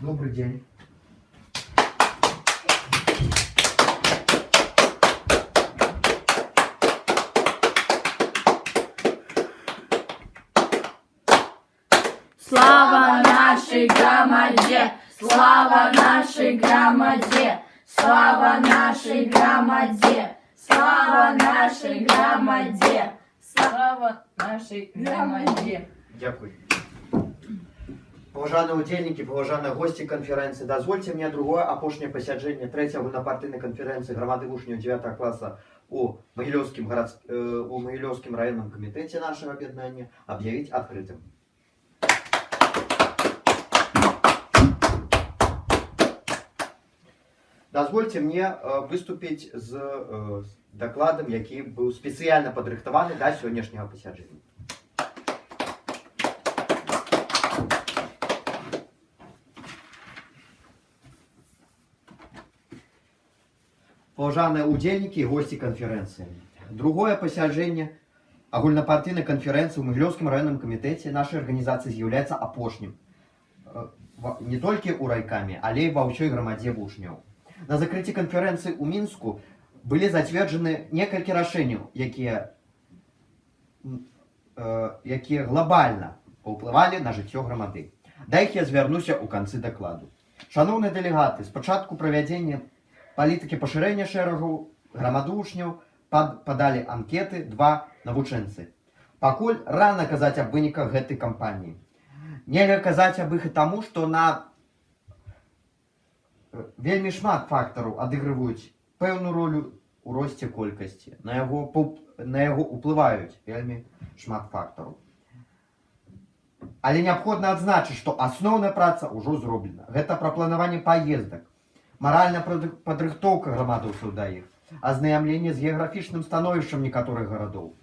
Добры дзень. Слава нашай грамадзе, слава нашай грамадзе, слава нашай грамадзе, слава нашай грамадзе, слава нашай грамадзе. Дзякую. Паважаныя ўдзельнікі, паважаныя госці канферэнцыі, дазвольце мне другое, апошняе пасяджэнне трэцяй агульнапартыйнай канферэнцыі грамады вучняў 9 класа у Магілёўскім раённым камітэце нашага аб'яднання аб'явіць адкрытым. Дазвольце мне выступіць з дакладам, які быў спецыяльна падрыхтаваны да сённяшняга пасяджэння. Паважаныя ўдзельнікі і госці канферэнцыі. Другое пасяджэнне агульнапартыйнай канферэнцыі ў Магілёўскім раённым камітэце нашай арганізацыі з'яўляецца апошнім. Не толькі ў райкаме, але і ва ўсёй грамадзе вучняў. На закрыцці канферэнцыі ў Мінску былі зацверджаны некалькі рашэнняў, якія глобальна паўплывалі на жыццё грамады. Да іх я звярнуся ў канцы дакладу. Шаноўныя дэлегаты, з пачатку правядзення палітыкі пашырэння шэрагаў грамаду вучняў падалі анкеты два навучэнцы. Пакуль рана казаць аб выніках гэтай кампаніі. Нельга казаць аб іх і таму, што на вельмі шмат фактараў адыгрываюць пэўную ролю ў росце колькасці. На яго ўплываюць вельмі шмат фактараў. Але неабходна адзначыць, што асноўная праца ўжо зроблена. Гэта прапланаванне паездак, маральная падрыхтоўка грамадаўцаў да іх, азнаямленне з геаграфічным становішчам некаторых гарадоў.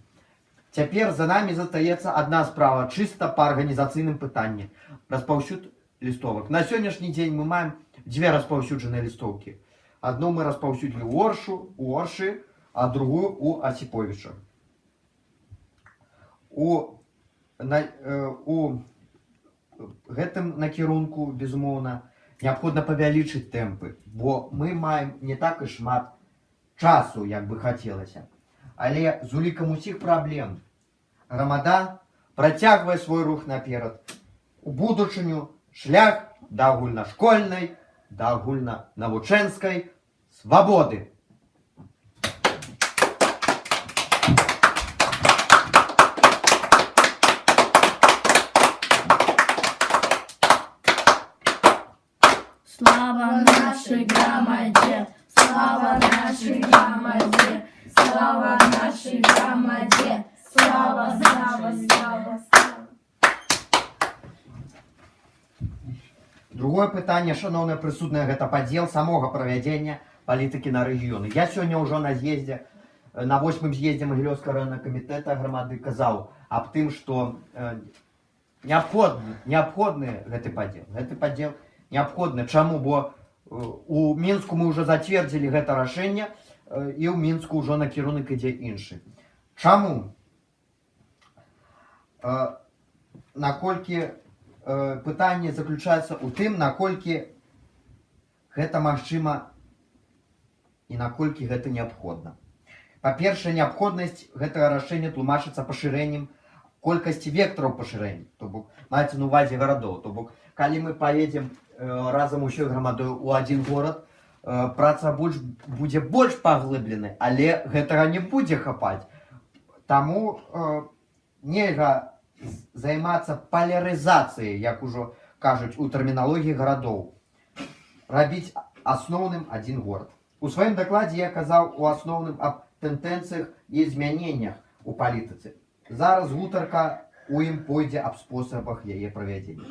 Цяпер за намі застаецца адна справа чыста па арганізацыйным пытанні — распаўсюд лістовак. На сённяшні дзень мы маем дзве распаўсюджаныя лістоўкі. Адну мы распаўсюдзілі ў Оршы, а другую у Асіповічах. У гэтым накірунку, безумоўна, неабходна павялічыць тэмпы, бо мы маем не так і шмат часу, як бы хацелася. Але з улікам усіх праблем грамада працягвае свой рух наперад. У будучыню, шлях да агульнашкольнай, да агульнанавучэнскай свабоды. Слава нашай грамадзе, слава нашай грамадзе, слава нашай грамадзе, слава, слава, слава, слава. Другое пытанне, шаноўныя прысутныя, гэта падзел самога правядзення палітыкі на рэгіёны. Я сёння ўжо на з'ездзе, на восьмым з'ездзе Магілёўскага раённага камітэта грамады казаў аб тым, што неабходны гэты падзел. Гэты падзел неабходны. Чаму? Бо у Мінску мы ўжо зацвердзілі гэта рашэнне, і ў Мінску ўжо накірунак ідзе іншы. Чаму? Наколькі пытанне заключаецца ў тым, наколькі гэта магчыма і наколькі гэта неабходна. Па-першае, неабходнасць гэтага рашэння тлумачыцца пашырэннем колькасці вектараў пашырэння, то бок маецца на ўвазе гарадоў, то бок калі мы паедзем разам усёй грамадой у адзін горад, праца будзе больш паглыбленай, але гэтага не будзе хапаць. Таму нельга займацца палярызацыяй, як ужо кажуць у тэрміналогіі гарадоў, рабіць асноўным адзін горад. У сваім дакладзе я казаў у асноўным аб тэндэнцыях і змяненнях у палітыцы. Зараз гутарка у ім пойдзе аб спосабах яе правядзення.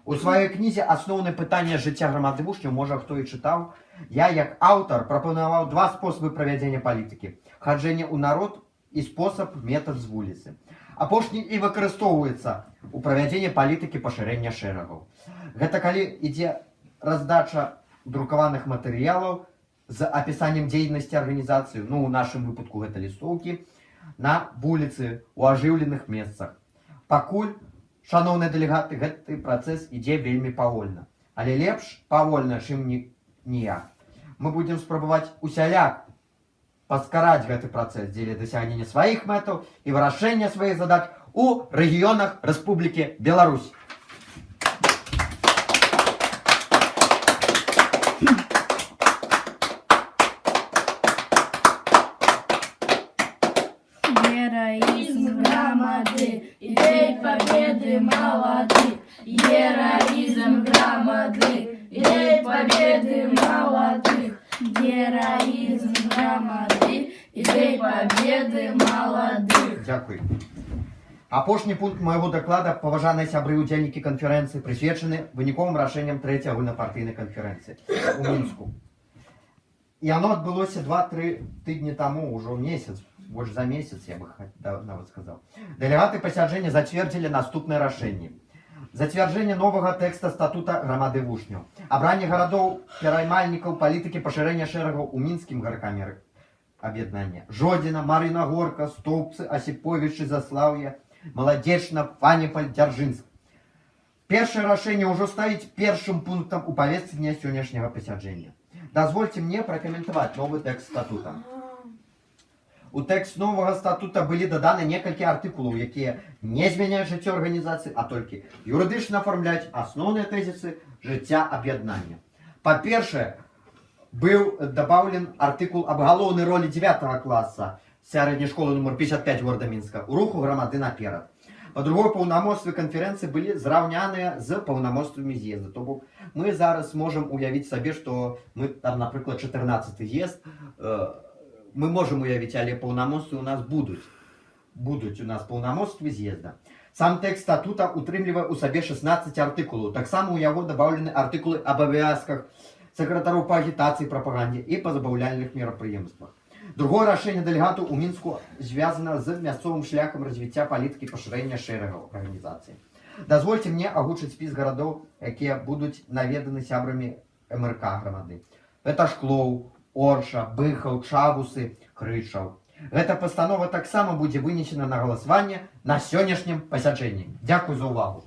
У сваёй кнізе «Асноўнае пытанне жыцця грамады вучняў», можа, хто і чытаў, я як аўтар прапанаваў два спосабы правядзення палітыкі: хаджэнне ў народ і спосаб метад з вуліцы. Апошні і выкарыстоўваецца ў правядзенні палітыкі пашырэння шэрагаў. Гэта калі ідзе раздача друкаваных матэрыялаў з апісаннем дзейнасці арганізацыі, у нашым выпадку гэта лістоўкі, на вуліцы, у ажыўленых месцах. Пакуль, шаноўныя дэлегаты, гэты працэс ідзе вельмі павольна. Але лепш павольна, чым ніяк. Мы будзем спрабаваць усяляк паскараць гэты працэс дзеля дасягнення сваіх мэтаў і вырашэння сваіх задач у рэгіёнах Рэспублікі Беларусь. Героизм громады, идей победы молоды. Героизм громады, идей победы молодых. Героизм громады, идей победы молодых. Дзякуй. Апошні пункт майго даклада, паважаныя сябры і удзельнікі канферэнцыі, прысвечаны выніковым рашэнням трэцяй агульнапартыйнай канферэнцыі у Мінску. І яно адбылося 2-3 тыдні таму, ўжо месяц, больш за месяц, я бы нават сказаў. Дэлегаты пасяджэння зацвердзілі наступнае рашэнне. Зацвярджэнне новага тэкста статута грамады вучняў. Абранне гарадоў пераймальнікаў палітыкі пашырэння шэрагаў у мінскім гаркамі аб'яднання. Жодзіна, Марына Горка, Стоўбцы, Асіповічы, Заслаўе, Маладзечна, Фаніпаль, Дзяржынск. Першае рашэнне ўжо стаіць першым пунктам у павестцы дня сённяшняга пасяджэння. Дазвольце мне пракаментаваць новы тэкст статута. У тэкст новага статута былі даданы некалькі артыкулаў, якія не змяняюць жыццё арганізацыі, а толькі юрыдычна афармляюць асноўныя тэзісы жыцця аб'яднання. Па-першае, быў дабаўлен артыкул аб галоўнай ролі 9 класа сярэдняй школы нумар 55 горада Мінска у руху грамады наперад. Па-другое, паўнамоцтвы канферэнцыі былі зраўняныя з паўнамоцтвамі з'езда. То бок мы зараз можам уявіць сабе, што мы там, напрыклад, 14 з'езд, мы можам уявіць, але паўнамоцтвы ў нас будуць. Будуць у нас паўнамоцтвы з'езда. Сам тэкст статута утрымлівае ў сабе 16 артыкулаў. Таксама ў яго дабаўлены артыкулы аб абавязках сакратароў па агітацыі, прапагандзе і па забаўляльных мерапрыемствах. Другое рашэнне дэлегатаў у Мінску звязана з мясцовым шляхам развіцця палітыкі пашырэння шэрагаў арганізацыі. Дазвольце мне агучыць спіс гарадоў, якія будуць наведаны сябрамі МРК грамады. Гэта Шклоў, Орша, Быхаў, Чавусы, Крычаў. Гэта пастанова таксама будзе вынесена на галасаванне на сённяшнім пасяджэнні. Дзякуй за ўвагу.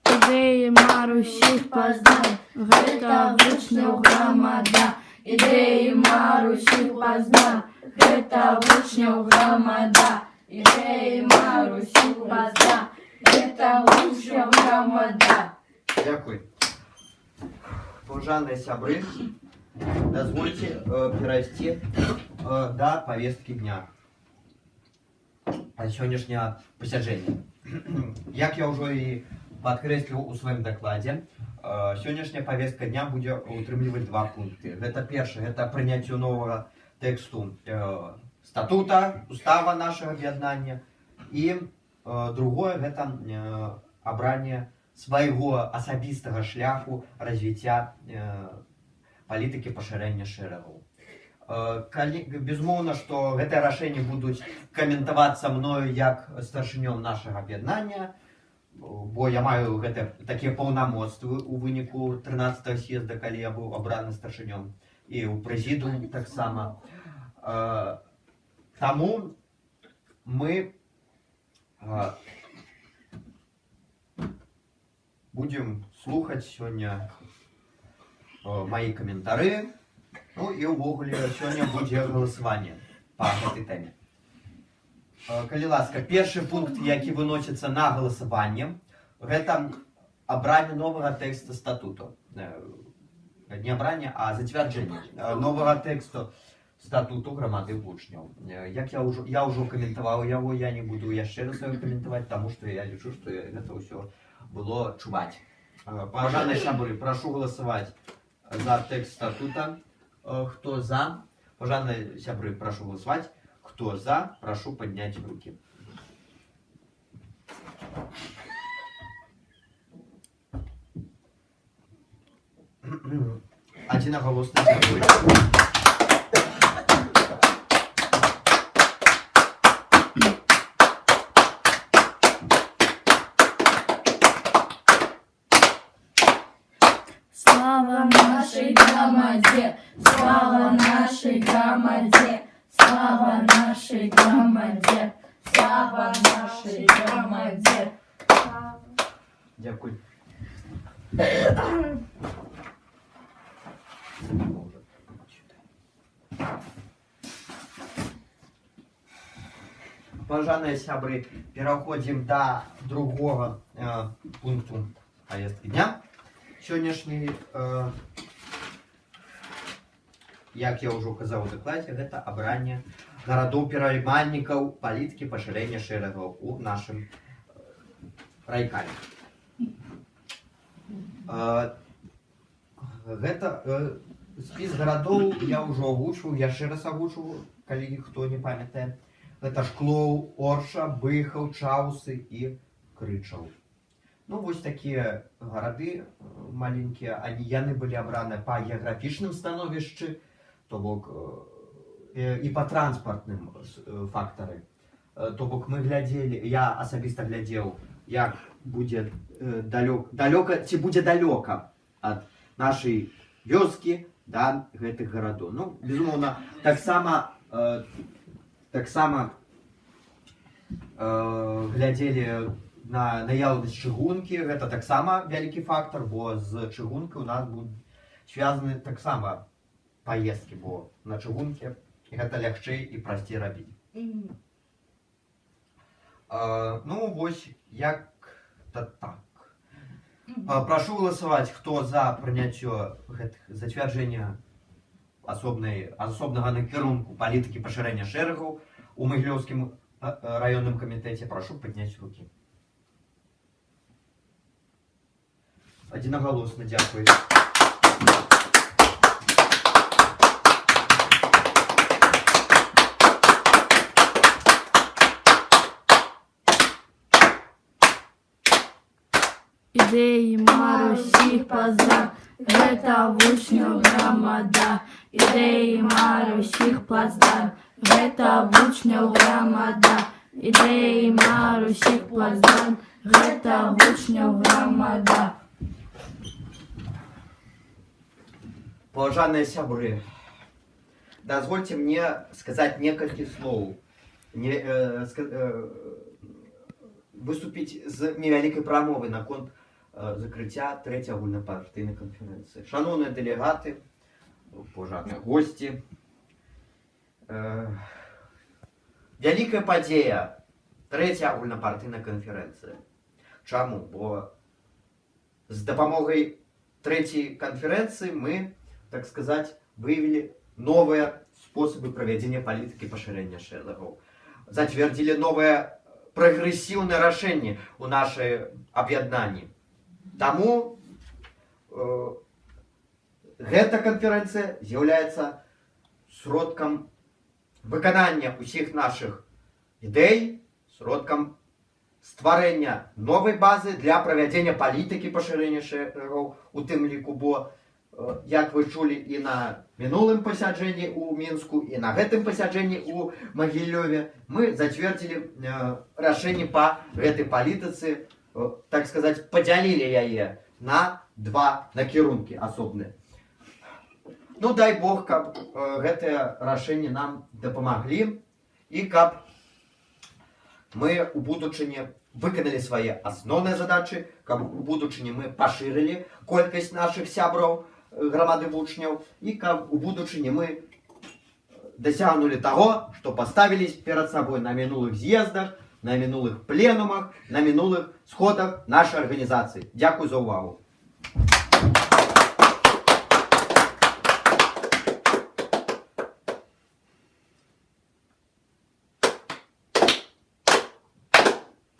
Ідэі мар усіх пазнай, гэта вучняў грамада. Ідэі мар усіх пазнай, гэта вучняў грамада. Ідэі мар усіх пазнай, гэта вучняў грамада. Дзякуй. Паважаныя сябры, дазвольце перайсці да павесткі дня сённяшняга пасяджэння. Як я ўжо і падкрэсліў у сваім дакладзе, сённяшняя павестка дня будзе утрымліваць два пункты. Гэта першае, гэта прыняцце новага тэксту статута, устава нашага аб'яднання, і другое, гэта абранне свайго асабістага шляху развіцця палітыкі пашырэння шэрагаў. Безумоўна, што гэтыя рашэнні будуць каментавацца мною як старшынём нашага аб'яднання, бо я маю такія паўнамоцтвы ў выніку 13 съезда, калі я быў абраны старшынём, і ў прэзідыум таксама. Таму мы будзем слухаць сёння мае каментары. Ну і ўвогуле сёння будзе галасаванне па гэтай тэме. Калі ласка, першы пункт, які выносіцца на галасаванне, гэта абранне новага тэкста статуту. Не абранне, а зацвярджэнне новага тэксту статуту грамады вучняў. Як я ўжо каментаваў яго, я не буду яшчэ раз яго каментаваць, таму што я лічу, што гэта ўсё было чуваць. Паважаныя сябры, прашу галасаваць за тэкст статута. Хто за? Паважаныя сябры, прашу галасаваць. Хто за, прашу падняць рукі. Адзінагалосна дзякую. Слава нашей громаде, слава нашей громаде, слава нашай грамадзе, слава нашай грамадзе. Дзякуй. Паважаныя сябры, пераходзім да другога пункту павесткі дня. Сённяшні, як я ўжо казаў у дакладзе, гэта абранне гарадоў пераймальнікаў палітыкі пашырэння шэрагаў у нашым райкаме. Гэта спіс гарадоў я ўжо агучваў, яшчэ раз агучу, калі хто не памятае. Гэта Шклоў, Орша, Быхаў, Чаўсы і Крычаў. Ну, вось такія гарады маленькія, яны былі абраны па геаграфічным становішчы, то бок і па транспартным фактары. То бок мы глядзелі, я асабіста глядзеў, як будзе далёка, ці будзе далёка ад нашай вёскі да гэтых гарадоў. Ну, безумоўна, таксама глядзелі на наяўнасць чыгункі, гэта таксама вялікі фактар, бо з чыгункай у нас будуць звязаны таксама паездкі, бо на чыгунке гэта лягчэй і прасцей рабіць. Ну, вось як-то так. Прашу галасаваць, хто за прыняцце гэтых зацвярджэння асобнага накірунку палітыкі пашырэння шэрагаў у Магілёўскім раённым камітэце, прашу падняць рукі. Адзінагалосна, дзякуй. Ідэі мар усіх плацдарм, гэта вучняў грамада. Ідэі мар усіх плацдарм, гэта вучняў грамада. Ідэі мар усіх плацдарм, гэта вучняў грамада. Паважаныя сябры, дазвольце мне сказаць некалькі слоў, не, выступіць з невялікай прамовай наконт закрыцця трэцяй агульнапартыйнай канферэнцыі. Шаноўныя дэлегаты, паважаныя госці, вялікая падзея трэцяя агульнапартыйная канферэнцыя. Чаму? Бо з дапамогай трэцяй канферэнцыі мы, так сказаць, выявілі новыя спосабы правядзення палітыкі пашырэння шэрагаў. Зацвердзілі новае прагрэсіўнае рашэнне ў нашай аб'яднанні. Таму гэта канферэнцыя з'яўляецца сродкам выканання ўсіх нашых ідэй, сродкам стварэння новай базы для правядзення палітыкі пашырэння шэрагаў, у тым ліку, бо, як вы чулі і на мінулым пасяджэнні ў Мінску, і на гэтым пасяджэнні ў Магілёве, мы зацвердзілі рашэнне па гэтай палітыцы, так сказаць, падзялілі яе на два накірункі асобныя. Ну, дай Бог, каб гэтыя рашэнні нам дапамаглі і каб мы ў будучыні выканалі свае асноўныя задачы, каб у будучыні мы пашырылі колькасць нашых сяброў грамады вучняў і каб у будучыні мы дасягнулі таго, што паставілі перад сабой на мінулых з'ездах, на мінулых пленумах, на мінулых сходах нашай арганізацыі. Дзякуй за ўвагу.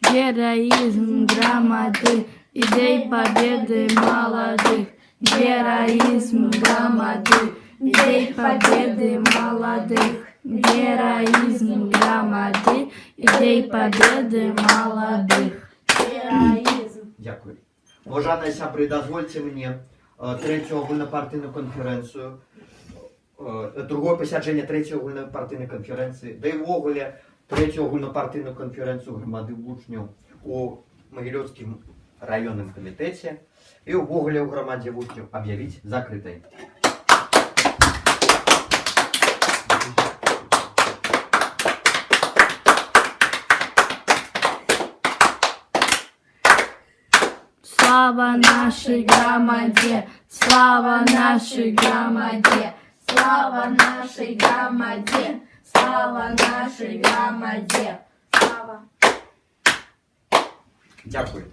Гераізм грамады, ідэй победы маладых. Гераізм грамады, ідэй победы маладых. Гераізм грамады, ідэй победы маладых. Гераізм. Дзякуй. Паважаныя сябры, дазвольце мне трэцюю агульнапартыйную канферэнцыю, другое пасяджэнне трэцяй агульнапартыйнай канферэнцыі, да і ўвогуле трэцюю агульнапартыйную канферэнцыю грамады вучняў у Магілёўскім раённым камітэце і ўвогуле ў грамадзе вучняў аб'явіць закрытай. Слава нашай грамадзе, слава нашай грамадзе, слава нашай грамадзе, слава нашай грамадзе, слава. Дзякую.